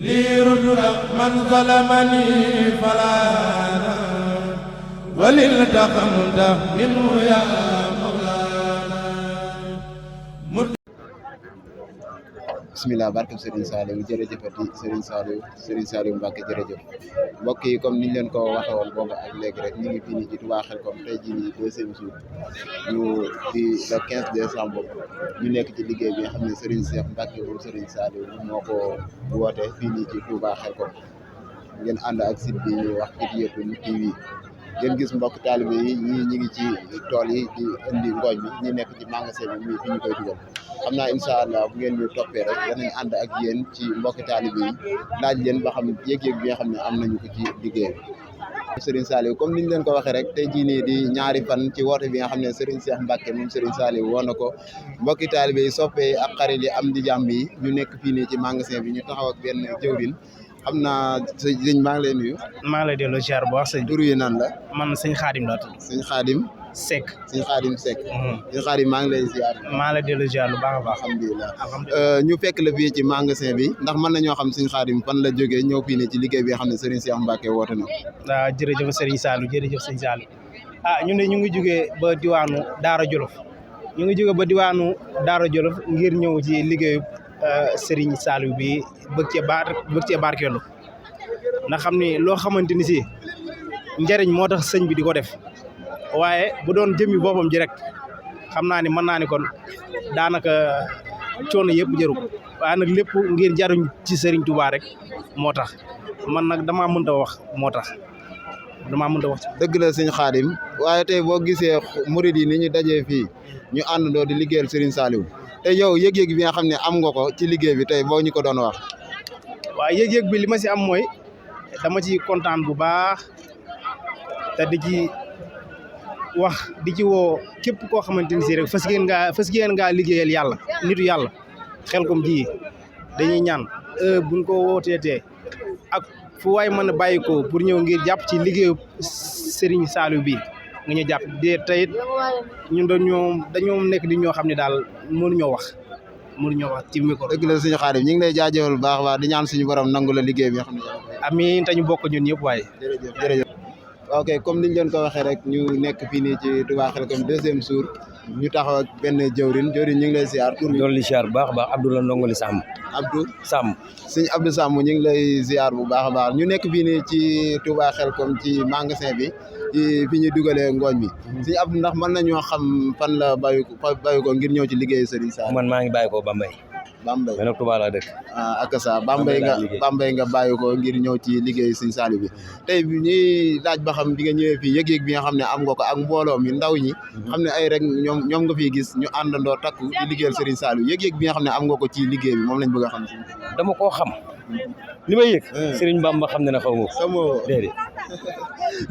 ليرد من ظلمني فلا وللتقمت منه يا bismillah barke Serigne Saliou jërëjëfati Serigne Saliou Mbacke jërëjëf mbokk yi comme niñ leen ko waxee woon boobu ak léegi rek ñu ngi fii nii ci Touba Xelcom tey jii nii deuxième jour ñu di le 15 décembre ñu nekk ci liggéey bi nga xam ne Serigne Cheikh Mbacke moom Serigne Saliou moo ko woote fii nii ci Touba Xelcom ngeen ànd ak site bi ñuy wax Fidyatune TV ngeen gis mbokk taalibe yi ñii ñi ngi ci tool yi di indi ngooñ bi ñi nekk ci magasin bi muy fi ñu koy dugal xam naa incha allah bu ngeen ñu toppee rek danañ ànd ak yéen ci mbokk taalibe yi laaj leen ba xam yëg-yëg bi nga xam ne am nañu ko ci liggéey bi. Serigne Saliou comme niñ leen ko waxee rek tey jii nii di ñaari fan ci woote bi nga xam ne Serigne Cheikh Mbacke moom Serigne Saliou woo na ko mbokki taalibe yi soppee ak xarit yi am di jàmm yi ñu nekk fii nii ci magasin bi ñu taxaw ak benn jëwrin xam naa sëñ maa ngi lay nuyu. maa ngi lay delloo ziar bu baax sëñ. tur yi nan la. man sëñ Xaadim laa tudd. sëñ Xaadim. Seck. sëñ Xaadim Seck. sëñ Xaadim maa ngi lay ziar. maa ngi lay delloo ziar lu baax a baax. alhamdulilah ñu fekk la fii ci magasin bi ndax mën nañoo xam sëñ Xaadim fan la jógee ñëw fii nii ci liggéey bi nga xam ne Serigne Cheikh Mbacke woote na ko. waaw jërëjëf Serigne Saliou jërëjëf sëñ Saliou ñun de ñu ngi jógee ba diwaanu Daara Jolof ngir ñëw ci liggéeyu Serigne Saliou bi bëgg cee barkeelu ndax xam ni loo xamante ni si njëriñ moo tax sëñ bi di ko def waaye bu doon jëmmi boppam ji rek xam naa ni mën naa ni kon daanaka coono yëpp jëru waaye nag lépp ngir jaruñ ci Serigne Touba rek moo tax man nag damaa mënta wax moo tax dëgg la sëñ Xaadim waaye tey boo gisee murid yi ni ñu dajee fii ñu àndandoo di liggéeyal Serigne Saliou te yow yëg-yëg bi nga xam ne am nga ko ci liggéey bi tey boo ñu ko doon wax. waaw yëg-yëg bi li ma si am mooy dama ci kontaan bu baax te di ci woo képp koo xamante ni si rek fas yéen ngaa liggéeyal yàlla nitu yàlla Xelcom ji dañuy ñaan buñ ko wooteetee ak fu waay mën a bàyyi ko pour ñëw ngir jàpp ci liggéeyu Serigne Saliou bi nga ñu jàpp de tey ñun dañoo nekk di ñoo xam ne daal mënuñoo wax ci micro. dëgg la suñu Xaadim ñu ngi lay jaajëfal bu baax a baax di ñaan suñu borom nangu la liggéey bi nga xam ne. amiin te ñu bokk ñun ñëpp waaye. jërëjëf ok comme niñ leen ko waxee rek ñu nekk fii nii ci Touba Xelcom deuxième jour ñu taxaw ak benn jëwrin ñu ngi lay ziar. doon li ziar bu baax a baax Abdoulaye Ndongoli Samb. Abdou Samb. sëñ Abdou Samb ñu ngi lay ziar bu baax a baax ñu nekk fii nii ci Touba Xelcom ci magasin bi fi ñuy dugalee ngooñ bi. sëñ Abdou ndax mën nañoo xam fan la bàyyi ko ngir ñëw ci liggéeyu Serigne Saliou. man maa ngi bàyyi ko Bambey. Bambey mais nag Touba laa dëkk. ak sa Bambey nga bàyyi ko ngir ñëw ci liggéeyu Serigne Saliou bi tey bi ñuy laaj ba xam bi nga ñëwee fii yëg-yëg bi nga xam ne am nga ko ak mbooloo mi ndaw ñi xam ne ay rek ñoom nga fiy gis ñu àndandoo takku ci liggéeyal Serigne Saliou yëg-yëg bi nga xam ne am nga ko ci liggéey bi moom lañ bëgg a xam. dama koo xam li may yëg. Serigne Bamba xam ne na xaw ma ko. xamoo déedéet.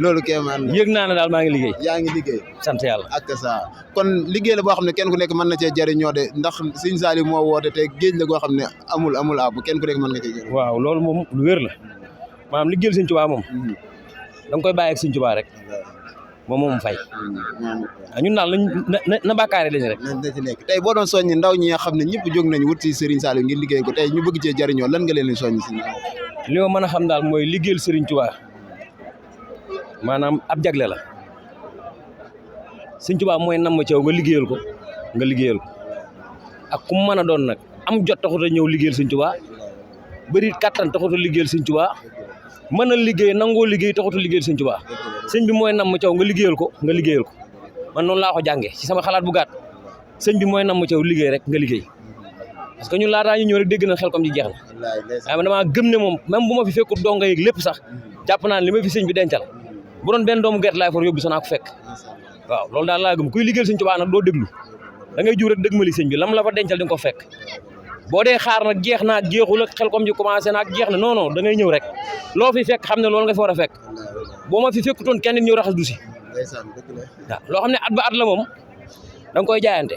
loolu kéemaan yëg naa ne daal maa ngi liggéey. yaa ngi liggéey. sant yàlla. ak ça kon liggéey la boo xam ne kenn ku nekk mën na cee jëriñoo de ndax Serigne Saliou moo woote te géej la goo xam ne amul àbb kenn ku nekk mën nga cee jëriñ. waaw loolu moom lu wér la maanaam liggéeyal Serigne Touba moom da nga koy bàyyi ak Serigne Touba rek moom fay. ñun daal na bàkkaare lañ rek. na ci nekk tey boo doon soññi ndaw ñi nga xam ne ñëpp jóg nañ wut si Serigne Saliou ngir liggéey ko tey ñu bëgg cee jëriñoo lan nga leen di soññi si. li ma mën a xam daal mooy liggéeyal Serigne Touba maanaam ab jagle la Serigne Touba mooy nam ma caw nga liggéeyal ko ak ku mën a doon nag am jot taxut a ñëw liggéeyal Serigne Touba bëri kattan taxut a liggéeyal Serigne Touba mën a liggéey nangoo liggéey taxut a liggéeyal Serigne Touba sëñ bi mooy nam ma caw nga liggéeyal ko man noonu laa ko jàngee ci sama xalaat bu gàtt sëñ bi mooy nam ma caw liggéey rek nga liggéey parce que ñun laataa ñu ñëw rek dégg na Xelcom ji jeex na waaye man damaa gëm ne moom même bu ma fi fekkut donga yeeg lépp sax jàpp naa ne li ma fi sëñ bi dencal bu doon benn doomu gerte laay for yóbbu sax naa ko fekk waaw loolu daal laa gëm kuy liggéeyal Serigne Touba nag doo déglu da ngay jiw rek dëgmali sëñ bi lam la fa dencal di nga ko fekk boo dee xaar nag jeex naa jeexul ak Xelcom ji commencé naa jeex na non da ngay ñëw rek loo fi fekk xam ne loolu nga fi war a fekk boo ma fi fekkutoon kenn ñëw raxas du si waaw loo xam ne at ba at la moom da nga koy jaayante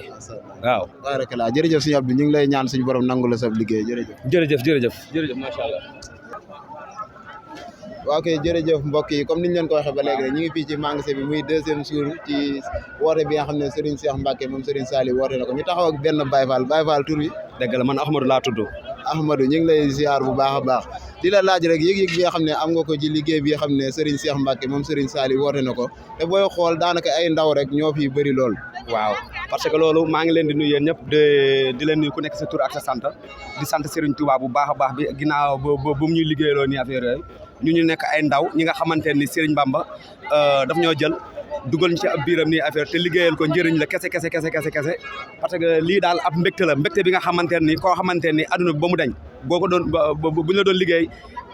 waaw. barakallah jërëjëf sëñ Abdou ñu ngi lay ñaan suñu borom nangu la sa liggéey jërëjëf macha allah. waaw kay jërëjëf mbokk yi comme niñ leen ko waxee ba léegi rek ñu ngi fii ci magasin bi muy deuxième jour ci woote bi nga xam ne Serigne Cheikh Mbacke moom Serigne Saliou woote na ko ñu taxaw ak benn Baye Fall tur bi. dëgg la man Ahmadou laa tudd. Ahmadou ñu ngi lay ziar bu baax a baax di la laaj rek yëg-yëg bi nga xam ne am nga ko ci liggéey bi nga xam ne Serigne Cheikh Mbacke moom Serigne Saliou woote na ko te booy xool daanaka ay ndaw rek ñoo fi bëri lool. waaw parce que loolu maa ngi leen di nuyu yéen ñëpp di leen nuyu ku nekk sa tur ak sa sant di sant Serigne Touba bu baax a baax bi ginnaaw ba mu ñuy liggéeyloo nii affaire yooyu ñu nekk ay ndaw ñi nga xamante ni Serigne Bamba daf ñoo jël dugal ñu ci ab biiram nii affaire te liggéeyal ko njëriñ la kese parce que lii daal ab mbégte la mbégte bi nga xamante ni koo xamante ni adduna bi ba mu dañ boo ko doon bu ñu la doon liggéey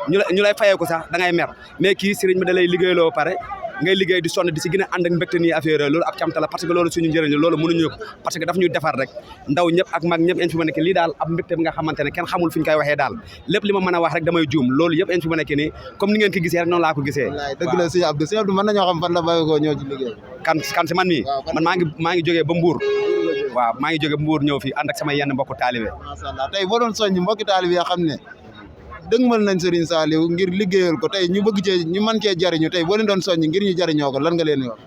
ñu lay fayee ko sax da ngay mer mais kii Serigne bi da lay liggéeyloo pare ngay liggéey di sonn di si gën a ànd ak mbégte nii affaire loolu ab camta la parce que loolu suñu njëriñ la loolu mënuñu ko parce que daf ñu defar rek ndaw ñëpp ak mag ñëpp in fi ma nekk lii daal ab mbégte bi nga xamante ne kenn xamul fi ñu koy waxee daal lépp li ma mën a wax rek damay juum loolu yëpp in fi ma nekk nii comme ni ngeen ko gisee rek noonu laa ko gisee dëgg la sëñ Abdou mën nañoo xam fan la bàyyi ko ñëw ci liggéey kan si man mii man maa ngi jógee ba Mbour waaw maa ngi jógee ba Mbour ñëw fii ànd ak sama yenn mbokku taalibe macha allah tey boo doon soññ mbokki taalibe yoo xam ne dëgmal nañ Serigne Saliou ngir liggéeyal ko tey ñu bëgg cee ñu mën cee jariñu tey boo leen doon soññ ngir ñu jariñoo ko lan nga leen wax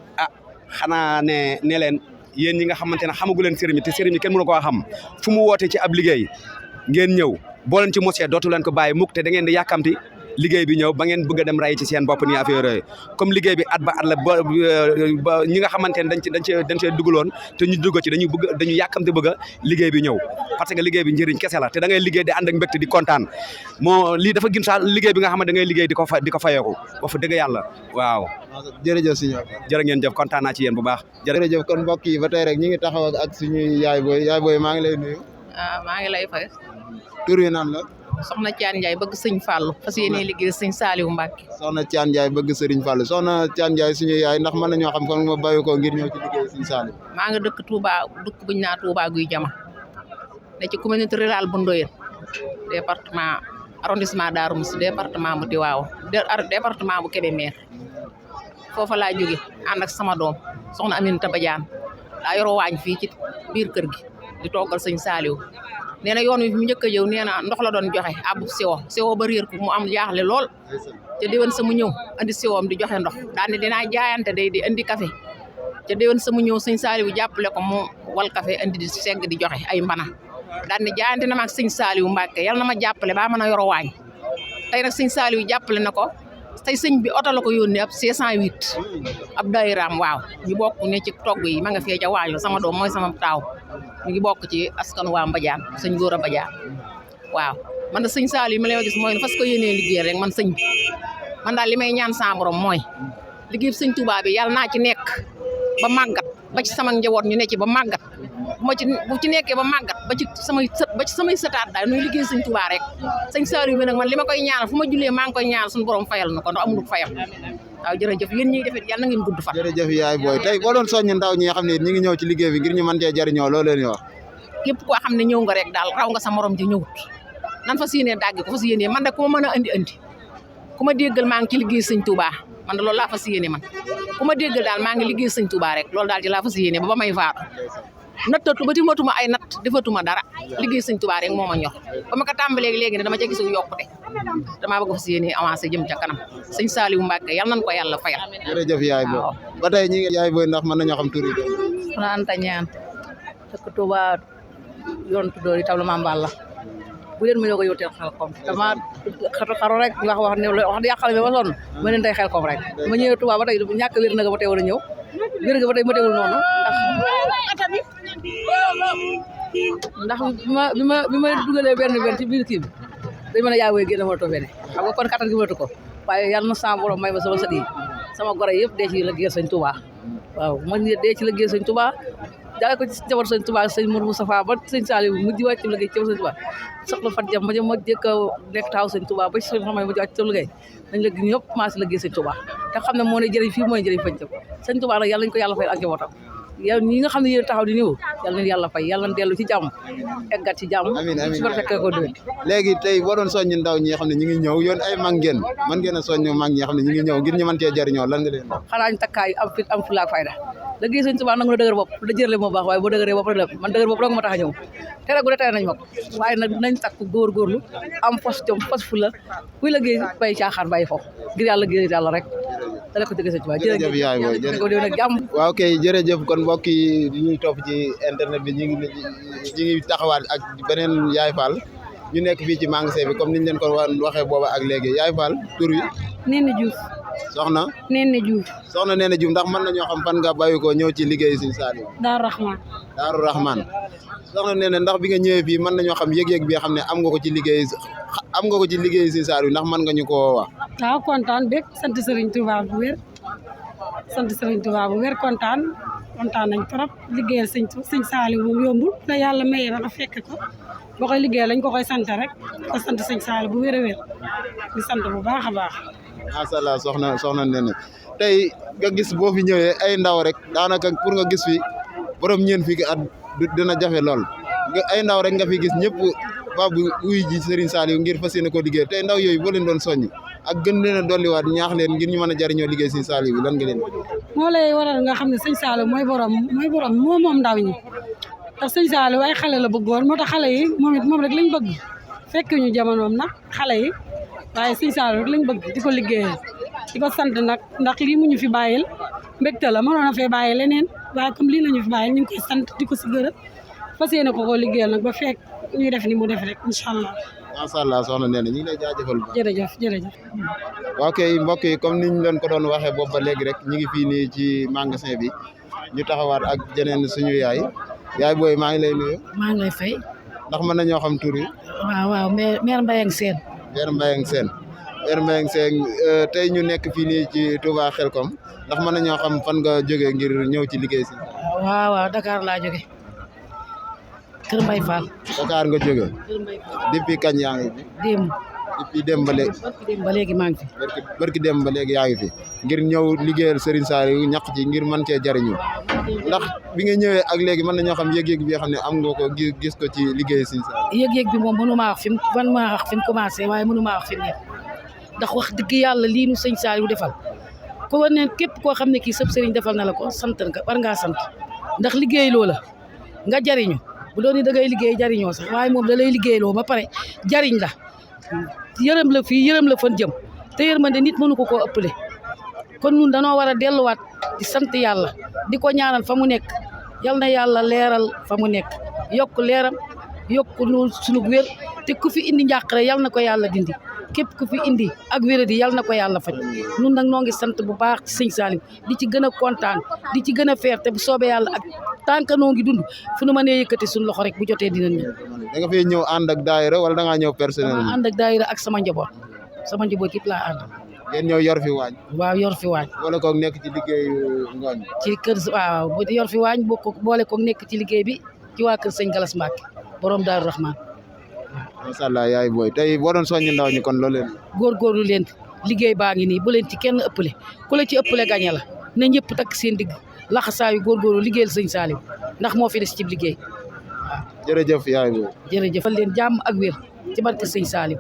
xanaa ne leen yéen ñi nga xamante ne xamagu leen Serigne te Serigne kenn mënu koo xam fu mu woote ci ab liggéey ngeen ñëw boo leen ci mosee dootu leen ko bàyyi mukk te da ngeen di yàkkamti liggéey bi ñëw ba ngeen bëgg a dem ray ci seen bopp nii affaire yooyu comme liggéey bi at ba at la ba ñi nga xamante ne dañ cee dugaloon te ñu dugg ci dañu yàkkamte bëgg a liggéey bi ñëw parce que liggéey bi njëriñ kese la te da ngay liggéey di ànd ak mbégte di kontaan moo lii dafa gën saa liggéey bi nga xamante da ngay liggéey di ko fayeeku ba fa dëgg yàlla waaw jërëjëf sëñ jërë ngeen jëf kontaan naa ci yéen bu baax jërëjëf kon mbokk yi ba tey rek ñi ngi taxaw ak suñuy yaay booy maa ngi lay nuyu maa ngi lay fay tur yi naan la soxna Thiane Ndiaye bëgg sëñ Fallou fas yéene liggéey sëñ Saliou Mbacke soxna Thiane Ndiaye bëgg Serigne Fallou soxna Thiane Ndiaye suñu yaay ndax mën nañoo xam fan ma bàyyi ko ngir ñëw ci liggéey sëñ Saliou maa nga dëkk Touba dëkk buñ naa Touba Guy Jama ne ci communauté rurale bu Ndoyeen département arrondissement Darou Moussi département bu Tivaouane département bu Kébémer foofa laa jóge ànd ak sama doom soxna Aminata Badiane daa yoroo waañ fii ci biir kër gi di toggal sëñ Saliou nee na yoon wi mu njëkk a jëw nee na ndox la doon joxe abu siwo ba réer ko mu am jaaxle lool ca déwén sa mu ñëw andi siwoom di joxe ndox daal ne dinaa jaayante day di andi café ca déwén sa mu ñëw sëñ Saliou jàppale ko mu wal café andi di segg di joxe ay mbana daal ne jaayante na ma ak sëñ Saliou Mbacke yal na ma jàppale ba mën a yoro waañ tey nag sëñ Saliou jàppale na ko tey sëñ bi oto la ko yónnee ab 608 ab daayiraam waaw ñu bokk ne ci togg yi ma nga fee ca waañ sama doom mooy sama taaw ñu ngi bokk ci askan waa Mbadiane sëñ Góora Badiane waaw man da sëñ Saliou ma lay gis mooy fas ko yéenee liggéey rek man sëñ bi man daal li may ñaan sa borom mooy liggéey sëñ Touba bi yàlla naa ci nekk ba màggat ba ci sama njaboot ñu ne ci ba màggat bu ci nekkee ba màggat ba ci samay sëtaat daal nuy liggéey sëñ Touba rek sëñ Saliou bi nag man li ma koy ñaanal fu ma jullee maa ngi koy ñaanal suñu borom fayal na ko ndax amul fayam waaw jërëjëf yéen ñiy defit yàlla na ngeen gudd fan jërëjëf yaay booy tey boo doon soññ ndaw ñi nga xam ne ñi ngi ñëw ci liggéey bi ngir ñu mën cee jariñoo loo leen wax képp koo xam ne ñëw nga rek daal raw nga sa morom ji ñëwut nan fas yéenee dàgg ko fas yéenee man de ku ma mën a andi ku ma déggal maa ngi ci liggéey sëñ Touba man de loolu laa fas yéene man ku ma déggal daal maa ngi liggéey sëñ Touba rek loolu daal ci laa fas yéene ba may faatu nattatu ba ti matuma ay natt defatuma dara liggéey sëñ Touba rek moo ma ñor ba ma ko tàmbalee léegi ne dama ca gisu yokkute damaa bëgg fas yéene avancé jëm ca kanam sëñ Saliou Mbacke yal nañ ko yàlla fayal jërëjëf yaay booy ba tey ñi yaay booy ndax mën nañoo xam tur yi Soxna Anta Ñaan dëkk Touba yoon tuddoo yi tabla Mame Balla bu leen mu ñoo ko yóoteel Xelkom dama xaru rek wax ne wax di yàqale ba sonn ma leen tey Xelkom rek ma ñëwee Touba ba tey ñàkk wér na nga ba tey war a ñëw wér nga ba tey ma teewul noonu ndax bi ma dugalee benn ci biir kii bi dañ mën a yaay booy génn mënatoo fene xam nga kon kattan gi mënatu ko waaye yàlla na sama borom may ma sama sët yi sama gore yëpp dee ci liggéey sëñ Touba waaw ma dee ci liggéey sëñ Touba jaay ko ci jabar sëñ Touba sëñ Mourou Moustapha ba sëñ Saliou mujj wàcc ci liggéey ci jabar sëñ Touba soxla fat jam ma jëkk a nekk taxaw sëñ Touba ba sëñ xam ne mujj wàcc ci liggéey nañ la ñëpp commencé liggéey sëñ Touba te xam ne moo ne jëriñ fii moo ne jëriñ fañ tam sëñ Touba nag yàlla nañ ko yàlla fay ak njabootam yow ñi nga xam ne yéen taxaw di ñëw yàlla na yàlla fay yàlla na dellu ci jàmm eggat ci jàmm amiin su ma fekkee ko déwén léegi tey boo doon soññ ndaw ñi nga xam ne ñi ngi ñëw yoon ay mag ngeen mën ngeen a soññ mag ñi nga xam ne ñi ngi ñëw ngir ñu mën cee jariñoo lan nga leen xanaa ñu takkaay am fit am fulaak fayda liggéey sëñ Touba nangu na dëgër bopp da jërle moo baax waaye boo dëgëree bopp rek la man dëgër bopp rek ma tax a ñëw tere gu de tere nañ ma ko waaye nag nañ takku góorgóorlu am fas jom fas fula kuy liggéey bay caaxaan bàyyi foofu ngir yàlla géej yàlla rek dala ko jóge sëñ Touba jërëjëf yaay booy jërëjëf jàmm waaw kay jërëjëf kon mbokk yi ñuy topp ci internet bi ñi ngi taxawaat ak beneen yaay Fall ñu nekk fii ci magasin bi comme niñ leen ko waxee booba ak léegi yaay Fall tur wi Néné Diouf soxna Néné Diouf soxna Néné Diouf ndax mën nañoo xam fan nga bàyyi ko ñëw ci liggéey Serigne Saliou Daaru Rahman Daaru Rahman soxna Néné ndax bi nga ñëwee fii mën nañoo xam yëg-yëg bi xam ne am nga ko ci liggéey Serigne Saliou ndax mën nga ñu ko wax waaw kontaan bég sant Serigne Touba bu wér kontaan nañ trop liggéeyal sëñ Saliou moom yombul la yàlla mayee ba nga fekk ko boo koy liggéeyal lañ ko koy sant rek ko sant sëñ Saliou bu wér a wér di sant bu baax a baax macha allah soxna Néné tey nga gis boo fi ñëwee ay ndaw rek daanaka pour nga gis fi borom ñeen fi at dina jafe lool ay ndaw rek nga fi gis ñëpp ba bu wuy ji Serigne Saliou ngir fas yéene koo liggéey tey ndaw yooyu boo leen doon soññ ak gën leen a dolliwaat ñaax leen ngir ñu mën a jariñoo liggéey Serigne Saliou bi lan nga leen moo lay waral nga xam ne sëñ Saliou mooy borom moom ndaw ñi ndax sëñ Saliou ay xale la bëggoon moo tax xale yi moom rek lañ bëgg fekk ñu jamonoom nag xale yi waaye sëñ Saliou rek lañ bëgg di ko liggéeyal di ko sant nag ndax lii mu ñu fi bàyyil mbégte la mënoon a fee bàyyi leneen waaye comme lii la ñu fi bàyyil ñu ngi koy sant di ko si gërëm fas yéene ko liggéeyal nag ba fekk ñuy def ni mu def rek incha allah. macha allah soxna Néné ñu ngi lay jaajëfal bu baax. jërëjëf. ok mbokk yi comme niñ leen ko doon waxee boobu ba léegi rek ñu ngi fii nii ci magasin bi ñu taxawaat ak jeneen suñu yaay booy maa ngi lay nuyu. maa ngi lay fay. ndax mën nañoo xam tur yi. waaw mère Mbayang Sène. mère Mbayang Sène tey ñu nekk fii nii ci Touba Xelkom ndax mën nañoo xam fan nga jógee ngir ñëw ci liggéey si. waaw Dakar laa jóge Kër Mbaye Fall. Dakar nga jóge. Kër Mbaye Fall. depuis kañ yaa ngi fi. depuis démb ba léegi. ba léegi maa ngi fi. barki démb ba léegi yaa ngi fi ngir ñëw liggéeyal Serigne Saliou ñaq ci ngir mën cee jariñu ndax bi nga ñëwee ak léegi mën nañoo xam yëg-yëg bi xam ne am nga ko gis ko ci liggéey Serigne Saliou. yëg-yëg bi moom mënu maa wax fi mu commencé waaye mënu maa wax fi mu nekk ndax wax dëgg yàlla lii nu sëñ Saliou defal ko war ne képp koo xam ne kii sëb Serigne defal na la ko sant nga war ngaa sant ndax liggéey loola nga jariñu bu doon ni da ngay liggéey jariñoo sax waaye moom da lay liggéeyloo ba pare jariñ la yërëm la fii yërëm la fan jëm te yërmande nit mënu ko koo ëppale kon ñun danoo war a delluwaat di sant yàlla di ko ñaanal fa mu nekk yal na yàlla leeral fa mu nekk yokk leeram yokk nu sunu wér te ku fi indi njàqare yal na ko yàlla dindi képp ku fi indi ak wéradi yal na ko yàlla faj ñun nag noo ngi sant bu baax ci sëñ Saliou di ci gën a kontaan di ci gën a feer te bu soobee yàlla ak tant que noo ngi dund fu nu mënee yëkkati suñu loxo rek bu jotee dinañ ñëw. da nga fay ñëw ànd ak daayira wala da ngaa ñëw personnellement. ànd ak daayira ak sama njaboot yëpp laa ànd. ngeen ñëw yor fi waañ. waaw yor fi waañ. boole koog nekk ci liggéeyu ngooñ. ci kër waaw bu yor fi waañ boole koog nekk ci liggéey bi ci waa kër sëñ Galas Mbacke borom Daaru Rahman. macha allah yaay booy tey boo doon soññi ndaw ñi kon loolu leen. góorgóorlu leen liggéey baa ngi nii bu leen ci kenn ëppale ku la ci ëppale gañe la na ñëpp takk seen digg laxasaayu góorgóorlu liggéeyal sëñ Saliou ndax moo fi des ci liggéey waaw. jërëjëf yaay booy. jërëjëf leen jàmm ak wér ci barke sëñ Saliou.